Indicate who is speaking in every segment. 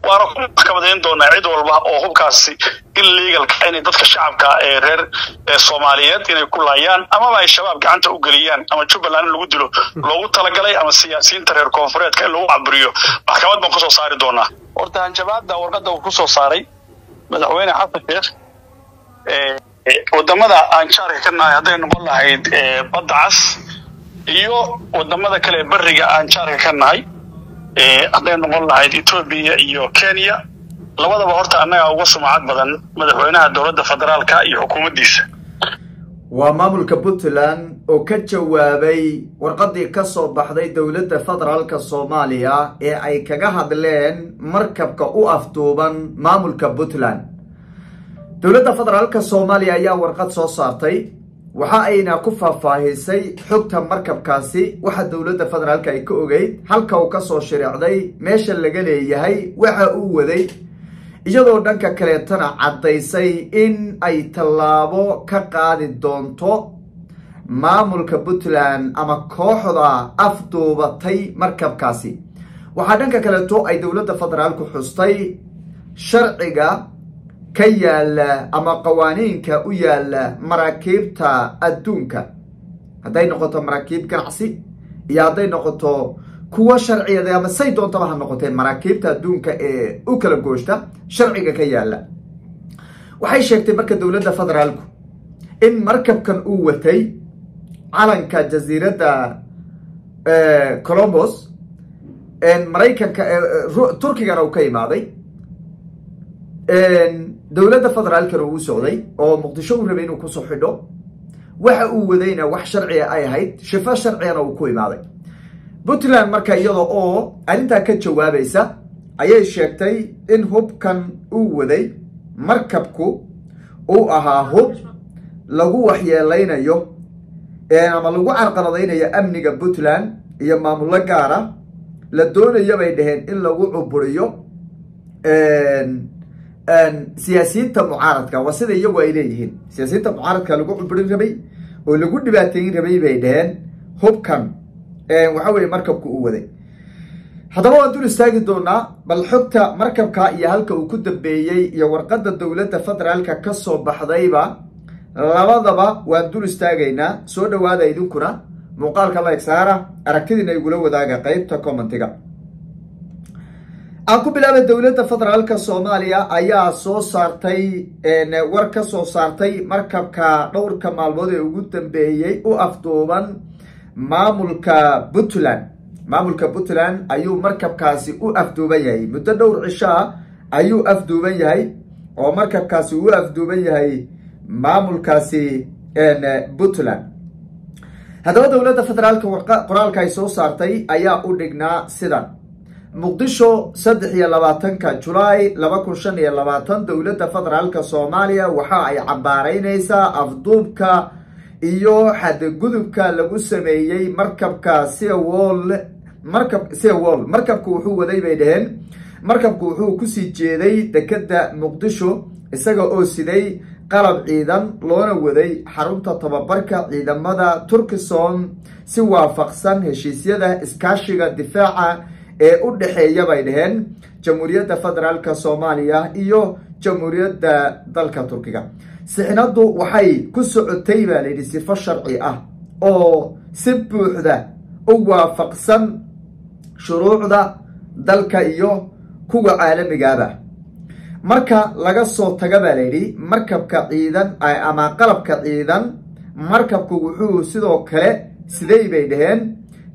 Speaker 1: Waana ku maxkamadayn doonaa cid walba oo hubkaasi illegalka inay dadka shacabka ee reer Soomaaliyeed inay ku laayaan amaba ay Shabaab gacanta u geliyaan ama Jubbaland in lagu dilo loogu talagalay ama siyaasiyiinta reer koonfureedka in lagu caburiyo, maxkamad baan kusoo saari doonaa. Horta hanjabaadda warqadda uu kusoo saaray Madaxweyne Xasan Sheekh, wadamada aan jaarka ka nahay, hadday noqon lahayd Badda Cas iyo wadamada kale ee beriga aan jaarka ka nahay, hadday noqon lahayd Etoobiya iyo Kenya, labadaba horta annagaa uga sumcad badan madaxweynaha dowladda federaalka iyo xukuumaddiisa.
Speaker 2: Waa maamulka Puntland oo ka jawaabay warqadii ka soo baxday dowladda federaalka Soomaaliya ee ay kaga hadleen markabka u afduuban maamulka Puntland. Dowladda federaalka Soomaaliya ayaa warqad soo saartay, waxa ayna ku faahfaahisay xogta markabkaasi, waxa dowladda federaalka ay ka ogeyd, halka uu kasoo shiriicday, meesha laga leeyahay, waxa uu waday, iyadoo dhanka kaleetana caddaysay in ay tallaabo ka qaadi doonto maamulka Puntland ama kooxda afduubatay markabkaasi. Waxaa dhanka kaleeto ay dowladda federaalku xustay sharciga ka yaala ama qawaaniinka u yaala maraakiibta adduunka, hadday noqoto maraakiib ganacsi iyo hadday noqoto kuwo sharciyeed ama say doontaba ha noqotee, maraakiibta adduunka ee u kala gooshta sharciga ka yaala. Waxay sheegtay marka dowladda federaalku in markabkan uu watay calanka jasiiradda Columbus Maraykanka, Turkigana uu ka imaaday, dowladda federaalkana uu socday oo Muqdisho uu rabay inuu kusoo xidho. Waxa uu wadayna wax sharciga ay ahayd, shifo sharcigana uu ku imaaday Puntland. Marka iyada oo arrintaa ka jawaabaysa ayay sheegtay in hubkan uu waday markabku uu ahaa hub lagu waxyeeleynayo ama lagu carqaladaynayo amniga Puntland iyo maamullo gaara la doonayo, bay dhaheen, in lagu cuburiyo siyaasiyiinta mucaaradka. Waa sida iyagu ay leeyihiin, siyaasiyiinta mucaaradka lagu cuburin rabay oo lagu dhibaateyn rabay, bay dhaheen, hubkan waxa weye markabku uu waday. Haddaba waan dul istaagi doonaa bal xogta markabka iyo halka uu ku dambeeyey iyo warqadda dowladda federaalka ka soo baxdayba, labadaba waan dul istaagaynaa. Soo dhawaada idinkuna, muuqaalka like saara, aragtidiina igula wadaaga qeybta commentiga. Aan ku bilaabay, dowladda federaalka Soomaaliya ayaa soo saartay war ka soo saartay markabka dhowrka maalmood ee ugu dambeeyey u afduuban maamulka Puntland. Maamulka Puntland ayuu markabkaasi u afduuban yahay, muddo dhowr cisho ah ayuu afduuban yahay oo markabkaasi u afduuban yahay maamulkaasi Puntland. Haddaba dowladda federaalka qoraalka ay soo saartay ayaa u dhignaa sidan: Muqdisho, 23-ka Julaay 2025. Dowladda federaalka Soomaaliya waxa ay cambaaraynaysaa afduubka iyo xadgudubka lagu sameeyey markabka Sewol, markab Sewol. Markabku wuxuu waday, bay dhaheen, markabku wuxuu kusii jeeday dekeda Muqdisho isaga oo siday qalab ciidan loona waday xarunta tababarka ciidamada Turkisom si waafaqsan heshiisyada iskaashiga difaaca ee u dhexeeya, bay dhaheen, Jamhuuriyadda Federaalka Soomaaliya iyo Jamhuuriyadda dalka Turkiga. Sixnadu waxay ku socotay, baa layidhi, sifo sharci ah oo si buuxda u waafaqsan shuruucda dalka iyo kuwa caalamigaaba. Marka laga soo taga, baa layidhi, markabka ciidan ama qalabka ciidan, markabku wuxuu sidoo kale siday, bay dhaheen,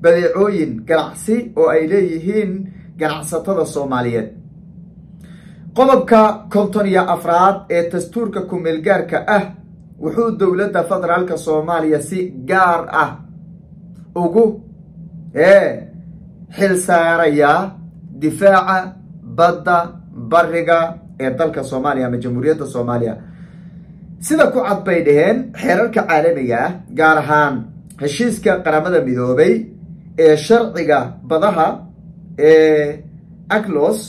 Speaker 2: badeecooyin ganacsi oo ay leeyihiin ganacsatada Soomaaliyeed. Qodobka 54aad ee dastuurka kumeelgaarka ah wuxuu dowladda federaalka Soomaaliya si gaar ah ugu xil saarayaa difaaca badda, bariga ee dalka Soomaaliya ama Jamhuuriyadda Soomaaliya, sida ku cad, bay dhaheen, xeerarka caalamiga ah, gaar ahaan heshiiska Qaramada Midoobay ee sharciga badaha ee ACLOS,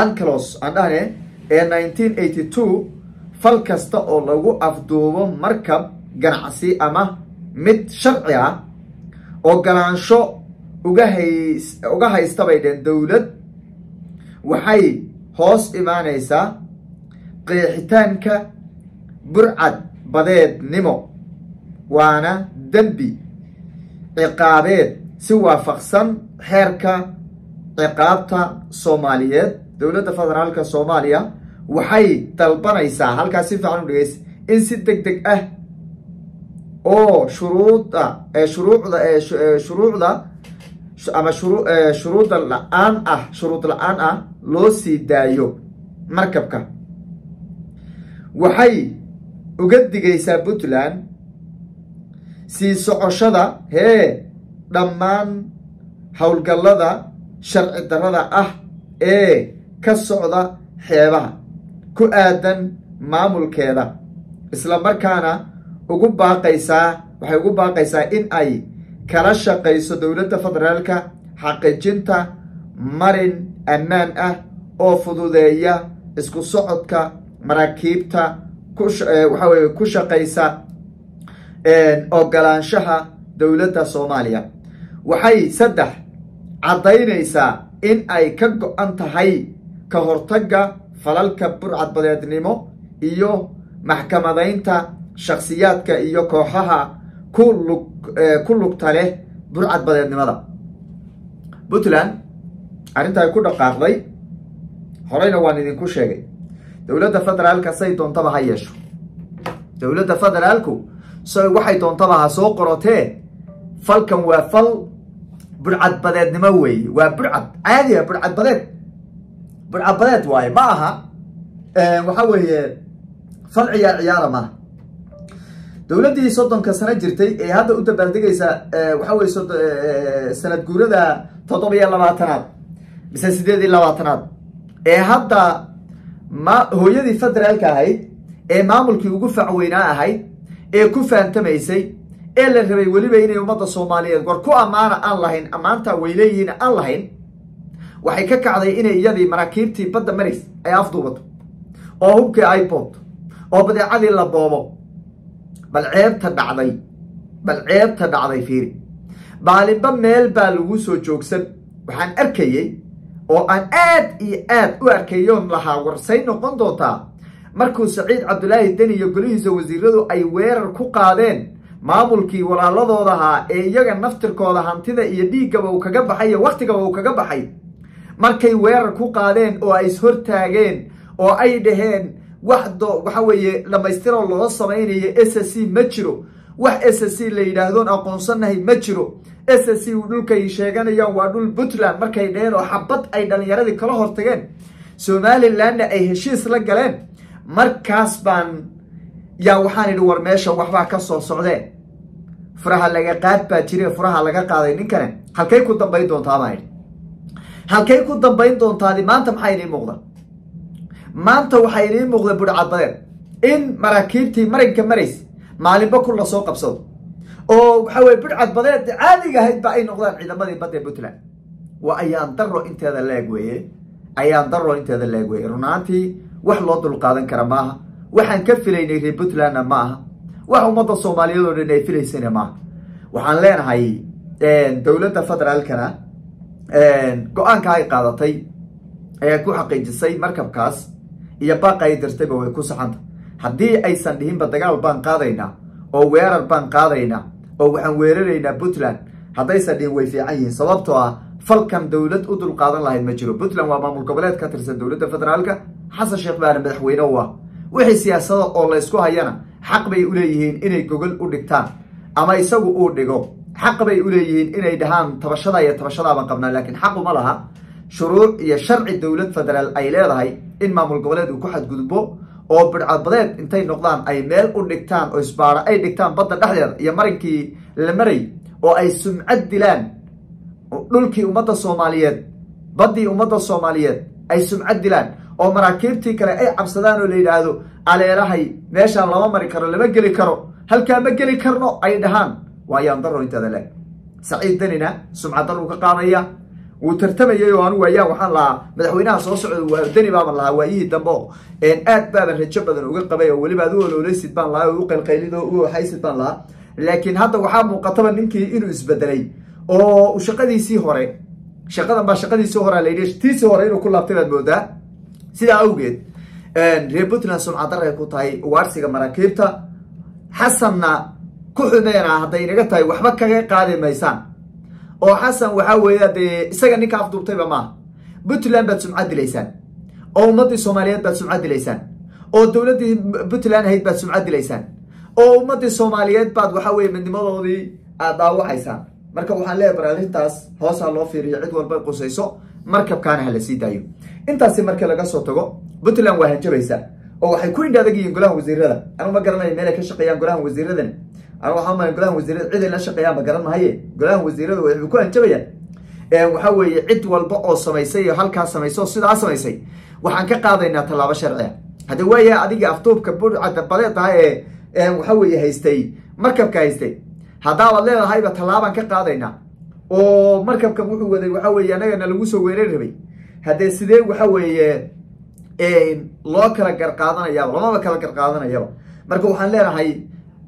Speaker 2: UNCLOS aan dhahne, ee 1982. Fal kasta oo lagu afduubo markab ganacsi ama mid sharci ah oo galaansho uga haysta, bay dheheen, dowlad Waxay hoos imaanaysaa qeexitaanka burcad badeednimo, waana dembi ciqaabeed si waafaqsan xeerka ciqaabta Soomaaliyeed. Dowladda Federaalka Soomaaliya waxay dalbanaysaa, halkaas si fiican u dhegeysa, in si deg deg ah oo shuruuda shuruucda shuruucda ama shuruuda la-aan ah, shuruud la-aan ah loo sii daayo markabka. Waxay uga digaysaa Puntland sii socoshada hee dhammaan howlgallada sharci darrada ah ee ka socda xeebaha ku aadan maamulkeeda, isla markaana ugu baaqaysaa, waxay ugu baaqaysaa in ay kala shaqayso dowladda federaalka xaqiijinta marin ammaan ah oo fududeeya isku socodka maraakiibta waxa weye ku shaqaysa ogolaanshaha dowladda Soomaaliya. Waxay 3 caddaynaysaa in ay ka go-an tahay ka hortagga falalka burcadbadeednimo iyo maxkamadaynta shakhsiyaadka iyo kooxaha ku lugta leh burcadbadeednimada. Puntland arrinta ay ku dhaqaaqday horeyna waan idinku sheegay. Dowladda federaalka say doontaba ha yeesho, dowladda federaalku waxay doontaba ha soo qorotee, falkan waa fal burcadbadeednimo weeye. Waa burcad caadiya, burcadbadeed, burcadbadeed waaye, ma aha waxa weeye fal ciyaar ciyaara maaha. Dowladdii 30-ka sano jirtay ee hadda u dabaaldegaysa waxa weye sanad guurada 27aad mise 28aad, ee hadda ma hooyadii federaalka ahayd ee maamulkii ugu facweynaa ahayd ee ku faantamaysay ee la rabay weliba inay ummadda Soomaaliyeed war ku ammaana aan lahayn, ammaanta way leeyihiin aan lahayn, waxay ka kacday inay iyadii maraakiibtii badda marays ay afduubato oo hubkii ay boobto oo badeecadii la boobo. Bal ceebta dhacday, bal ceebta dhacday fiiri. Maalinba meel baa lagu soo joogsan. Waxaan arkayey oo aan aad iyo aad u arkayoon lahaa, warsay noqon doontaa markuu Saciid Cabdulaahi Deni iyo golihiisa wasiiradu ay weerar ku qaadeen maamulkii walaaladooda ahaa ee iyaga naftirkooda hantida iyo dhiiggaba uu kaga baxay iyo waktigaba uu kaga baxay. Markay weerar ku qaadeen oo ay ishortaageen oo ay dhaheen wax waxa weeye dhamaystiroo loo samaynayo SSC ma jiro, wax SSC la yidhaahdoon aqoonsannahay ma jiro, SSC uu dhulkay sheeganayaan waa dhul Puntland, markay dhaheen oo xabad ay dhalinyaradii kala hortageen, Somalilandna ay heshiis la galeen, markaas baan yaa waxaan idhi war meesha waxbaa ka soo socdee, furaha laga qaad baa jire, furaha laga qaaday ninkane halkay ku dambayn doontaa baan idhi, halkay ku dambayn doontaadi. Maanta maxaa inii muuqda? Maanta waxaa inii muuqda budhcadbadeed in maraakiibtii marinka marays maalinba ku lasoo qabsado oo waxa weye budhcadbadeed caadiga ahayd ba ay noqdaan ciidamadii badda ee Puntland. Waa ayaan daro inteeda leeg weeye, ayaan daro inteeda leeg weeye. Run ahaantii wax loo dulqaadan kara maaha, waxaan ka filaynay reer Puntlandna ma aha, wax ummadda Soomaaliyeed oo dhan ay filaysana maaha. Waxaan leenahay dowladda federaalkana go-aanka ay qaadatay ayaa ku xaqiijisay markabkaas iyo baaqa ay dirtayba way ku saxanta. Haddii aysan dhihinba dagaal baan qaadaynaa oo weerar baan qaadaynaa oo waxaan weeraraynaa Puntland, haddaysan dhihin way fiican yihiin, sababtoo ah falkan dowlad u dulqaadan lahayd ma jiro. Puntland waa maamul goboleed ka tirsan dowladda federaalka, Xasan Sheekh baana madaxweyne u ah. Wixii siyaasada oo laysku hayana xaq bay uleeyihiin inay gogol u dhigtaan ama isagu uu dhigo, xaq bay uleeyihiin inay dhahaan tabashada iyo tabashadaabaan qabnaa, laakiin xaquma laha shuruuc iyo sharci dowlad federaal ay leedahay in maamul goboleed uu ku xadgudbo oo bidcadbadeed intay noqdaan ay meel u dhigtaan oo isbaaro ay dhigtaan badda dhexdeeda iyo marinkii la maray oo ay sumcad dilaan dhulkii ummadda Soomaaliyeed, baddii ummadda Soomaaliyeed ay sumcad dilaan oo maraakiibtii kale ay cabsadaan oo la yidhaahdo aleelahay meeshaan lama mari karo, lama geli karo, halkaa ma geli karno ay dhahaan. Waa ayaan daro inteeda leeg. Saciid Danina sumcad daruu ka qaadaya. Wuu tartamayay oo anigu ayaan waxaan lahaa madaxweynaha soo socda waa Deni baaban lahaa waayihii dambe oo aad baaban rajo badan uga qabay oo weliba ad u ololeysid baan lahaa oo u qaylqaylid oo u waxaysid baan lahaa, laakiin hadda waxaa muuqataba ninkii inuu isbedelay oo shaqadiisii hore Shaqadan baa shaqadiisii horaa la yidhi, tiisii hore inuu ku laabtay baad moodaa. Sidaa awgeed reer Puntland sumcaddaray ku tahay ugaarsiga maraakiibta. Xasanna ku xumeena hadday inaga tahay, waxba kaga qaadi maysaan. Oo Xasan waxaa weeya dee isaga ninka afduubtayba maaha. Puntland baad sumcad dilaysaan, oo ummaddii Soomaaliyeed baad sumcad dilaysaan, oo dowladdii Puntland ahayd baad sumcad dilaysaan, oo ummaddii Soomaaliyeed baad waxaa weye midnimadoodii aad dhaawacaysaan. Marka waxaan leeyahay bar arrintaas hoos ha loo fiiriyo, cid walba qusayso, markabkaana ha la sii daayo. Intaasi marka laga soo tago, Puntland waa hanjabaysaa oo waxay ku indha adag yihiin golaha wasiirada. Anu ma garanayo meel ay ka shaqeeyaan golaha wasiiradani. Anu waxaa malay golaha wasiirada cid ay la shaqeeyaan ma garan mahaye. Golaha wasiirada waxay ku hanjabayaan waxaa weeye cid walba oo samaysay iyo halkaa samaysay oo sidaa samaysay waxaan ka qaadaynaa tallaabo sharci ah. Haddii waaya adiga afduubka burcadda badeed ah ee waxa weeye haystay markabka haystay, haddaabaad leedahayba tallaabaan ka qaadaynaa oo markabkan wuxuu waday waxa weeye annagana lagu soo weerar rabay, haddee sidee waxa weeye loo kala garqaadanayaaba? Lamaba kala garqaadanayaba. Marka waxaan leenahay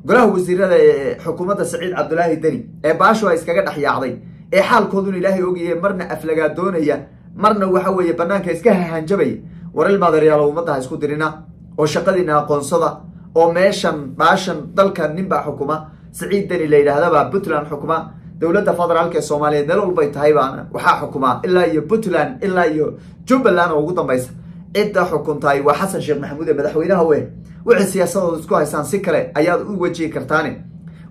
Speaker 2: golaha wasiirada ee xukuumadda Saciid Cabdulaahi Deni ee baasho ay iskaga dhex yaacday ee xaalkooduna Ilaahay ogaye, marna aflagaa doonaya, marna waxa weeye banaanka iska hahanjabaya, war ilmaadaryaalo, ummadda ha isku dirina oo shaqadiina aqoonsada. Oo meeshan baashan dalka ninbaa xukuma, Saciid Deni la yidhaahdabaa Puntland xukuma. Dowladda federaalka ee Soomaaliyeed meel walbay tahay baa waxaa xukumaa, ilaa iyo Puntland ilaa iyo Jubbaland oo ugu dambaysa, cidda xukuntaay waa Xasan Sheekh Maxamuud ee madaxweynaha. We wixii siyaasadooda isku haysaan si kale ayaad u wajihi kartaane,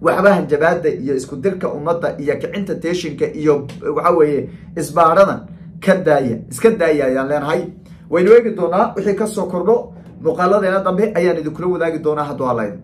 Speaker 2: waxba hanjabaada iyo isku dirka ummadda iyo kicinta teeshinka iyo waxa weeye isbaaradan ka daaya, iska daaya ayaan leenahay. Waynu eegi doonaa wixii kasoo kordho, muuqaaladeena dambe ayaan idinkula wadaagi doonaa hadduu Alla idmo.